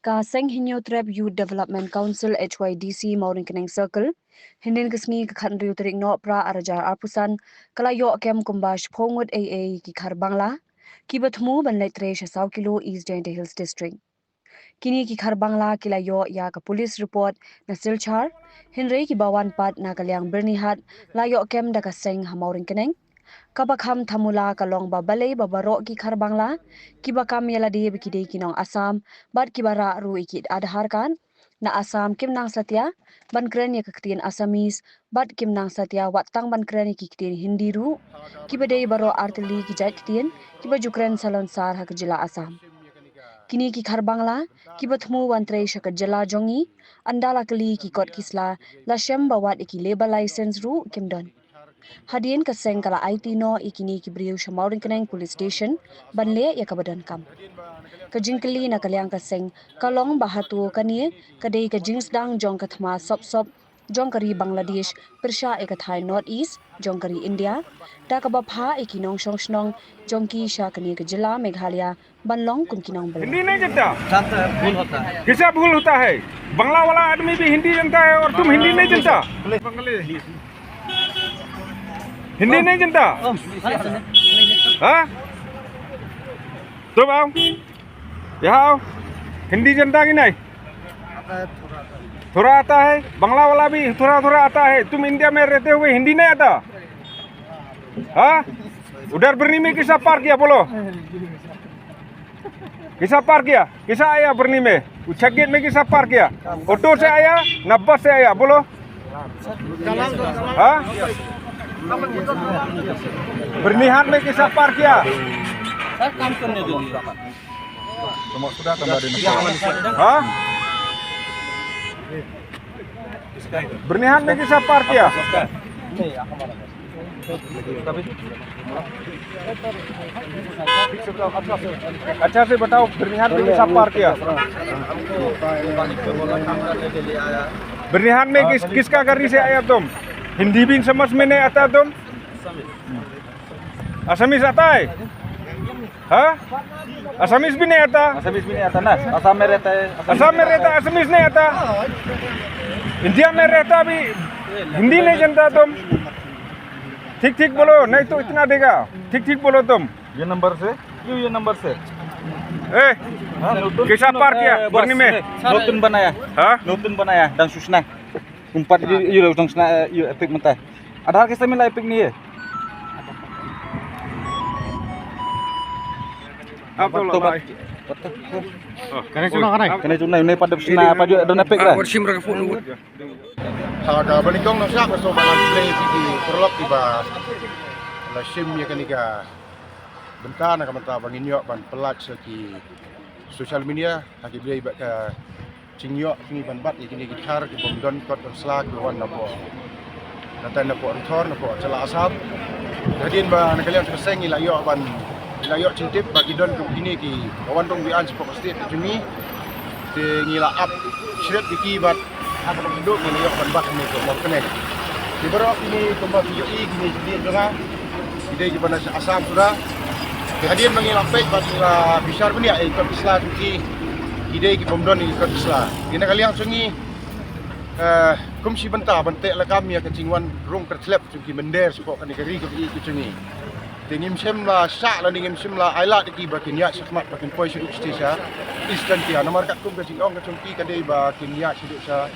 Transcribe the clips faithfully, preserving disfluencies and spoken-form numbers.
Ka Seng Hynñiewtrep Youth Development Council, H Y D C, Mawryngkneng Circle, hynnin ka sngi ka khathynriew tarik Nohprah arhajar arphew san, ka la ïoh kem kumba shiphew ngut ei ei ki khar Bangla kiba thmu ban leit trei sha saw kilo East Jaintia Hills District. Kine ki khar Bangla ki la ïoh ïa ka police report na Silchar, hynrei kiba wan pat na ka liang Byrnihat la ïoh kem da ka seng ha Mawryngkneng. Kaba kham thamula ka long ba balei ba baroh ki khar Bangla kiba kam ïa lade ba ki dei ki nong Assam bad kiba rah ruh ïa ki Aadhaar card na Assam kim nang satia ban kren ïa ka ktien Assamese bad kim nang satia wat tang ban kren ïa ki ktien Hindi ruh, kiba dei baroh artylli ki jait ktien kiba ju kren salonsar ha ka jylla Assam. Kine ki khar Bangla kiba thmu ban trei sha ka jylla jong ngi, ynda la kylli ki kot ki sla, la shem ba wat ïa ki labour license ruh kim don. Hadien ka seng ka la aiti noh ïa kine ki briew sha Mawryngkneng Police Station ban leh ïa kaba donkam. Ka jingkylli na ka liang ka seng ka long ba hato kane ka dei ka jingsdang jong ka thma sop sop jong ka ri Bangladesh pyrshah ïa ka thaiñ North East jong ka ri India, da kaba phah ïa ki nongshong shnong jong ki sha kane ka jylla Meghalaya ban long kum ki nongbylla. हिंदी नहीं जानता? जानता है, भूल होता है। कैसा भूल होता है? बांग्ला वाला आदमी भी हिंदी जानता है और तुम हिंदी नहीं जानता? हिंदी नहीं जानता? हाँ? तुम आओ, यहाँ आओ। हिंदी जानता कि नहीं? थोड़ा आता है। बांग्ला वाला भी थोड़ा थोड़ा आता है। तुम इंडिया में रहते हुए हिंदी नहीं आता? हाँ? उधर बरनी में कैसा पार किया, बोलो? कैसा पार किया? कैसा आया बरनी में? उछागेट में कैसा पार किया? ऑटो से आया ना बस से आया, बोलो? हाँ? बरनी हाट में कैसा पार किया? सर, काम करने दीजिए। हाँ? बरनी हाट में कैसा पार किया? अच्छा से बताओ, बरनी हाट में कैसा पार किया? बरनी हाट में किस, किसका गाड़ी से आया तुम? हिंदी भी समझ में नहीं आता तुम? Assamese आता है? हाँ? Assamese भी नहीं आता? Assamese भी नहीं आता ना? आसाम में रहता है, आसाम में रहता है, Assamese नहीं आता? इंडिया में रहता भी हिंदी नहीं जानता तुम? ठीक ठीक बोलो, नहीं तो इतना देगा। ठीक ठीक बोलो तुम। ये नंबर से, ये, ये नंबर से। ए, हाँ, नतुन, कैसा पार किया, ए, बस, बरनी में? ए, नतुन बनाया। हाँ? नतुन बनाया, dan susna. Umpat, ये, ये, dan susna, ये एपिक बनता है। आधार कैसे मिला एपिक नहीं है? आप तो तो लगा बात, है। बात तो, कने चुना कने? कने चुना, नहीं पता, सुना, apa juga, dan एपिक lah. Worship mereka pun. Ha kaba nyngkong, nongshah, nga sngewbha ban khublei ïa phi ki paralok kiba la shim ïa kane ka bynta na ka bynta ba ngin ïoh ban pyllait sha ki social media ha ki briew ba ka jingïoh jingïoh ban bat ïa kine ki dkhar ki bym don kot don sla ki wan napoh na tang napoh Ri Thor napoh jylla Assam. Hadien ba na ka liang jong ka seng ngi la ïoh ban, ngi la ïoh jingtip ba ki don kum kine kiba wan rung biang shapoh ka state ka jong ngi. Te ngi la ap shrep ïa ki bad ha kaba kordor ngi la ïoh ban bat kine ka mor kane. Te baroh kine kumba phi ïohi kine ki dei jong nga, ki dei kiba na sha Assam suda. Te hadien ba ngi la peit bad ngi la bishar bniah ïa ki kot ki sla jong ki, ki dei ki bym don ïa ki kot ki sla. Te na ka liang jong ngi, eh, kum shi bynta ban teh lakam ïa ka jingwan rung kyrthlep jong ki mynder shapoh kane ka ri kaba ïeit ka jong ngi. Te ngim shym la shah lane ngim shym la ailad ïa ki ba kin ïaid shakhmat ba kin poi shaduh shatei sha East Jaintia. Namar katkum ka jingong ka jong ki ka dei ba kin ïaid shaduh sha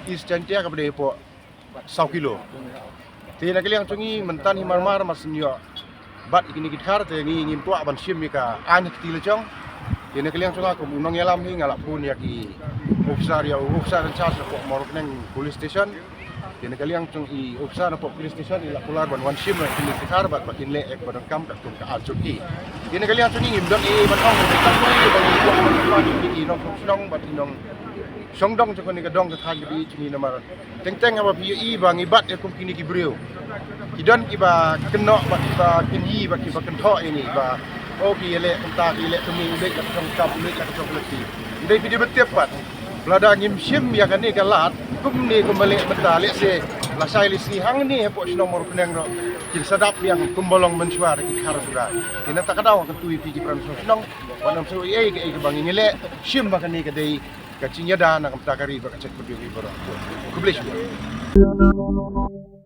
East Jaintia kaba dei hapoh saw kilo. Te na ka liang jong ngi mynta hi mar mar mar shen ïoh bat ïa kine ki dkhar te ngi ngim kwah ban shim ïa ka aiñ ha kti la jong. Te na ka liang jong nga kum u nongïalam hi nga la phone ïa ki officer, ïa u officer in charge hapoh Mawryngkneng Police Station. Te na ka liang jong i officer napoh police station i la kular ban wan shim ïa kine ki dkhar bad ba kin leh ïa kaba donkam katkum ka aiñ jong ki. Te na ka liang jong ngi ngim don ei ei ban ong, ngim don ei ei ban ong ïa ki nongshong shnong bad ki nongshong dong jong kane ka dong ka thaiñ kaba ïeit jong ngi namar teng teng haba phi ïohi ba ngi bat ïa kum kine ki briew, ki don kiba kynnoh bad kiba kynji bad kiba kynthoh ïa ngi ba, oh, ki ïaleh kumta, ki ïaleh kumne, u leit la ka jong ka kam, u leit la ka jong ka lynti. Hynrei phi dei ban tip pat ba lada ngim shim ïa kane ka lad, Kumne kumba leh mynta lehse lashai lashisngi hangne hapoh shnong Mawryngkneng ruh kin sa dap biang kumba long mynshuwa da ki khar bura. Te na kata ka daw kyntu ïa phi ki para shnong, wat nym shu ïa kaei kaei kaba ngi ngi leh, shim ba kane ka dei ka jingïada na ka bynta ka ri bad ka jaitbynriew baroh. Khublei shibun.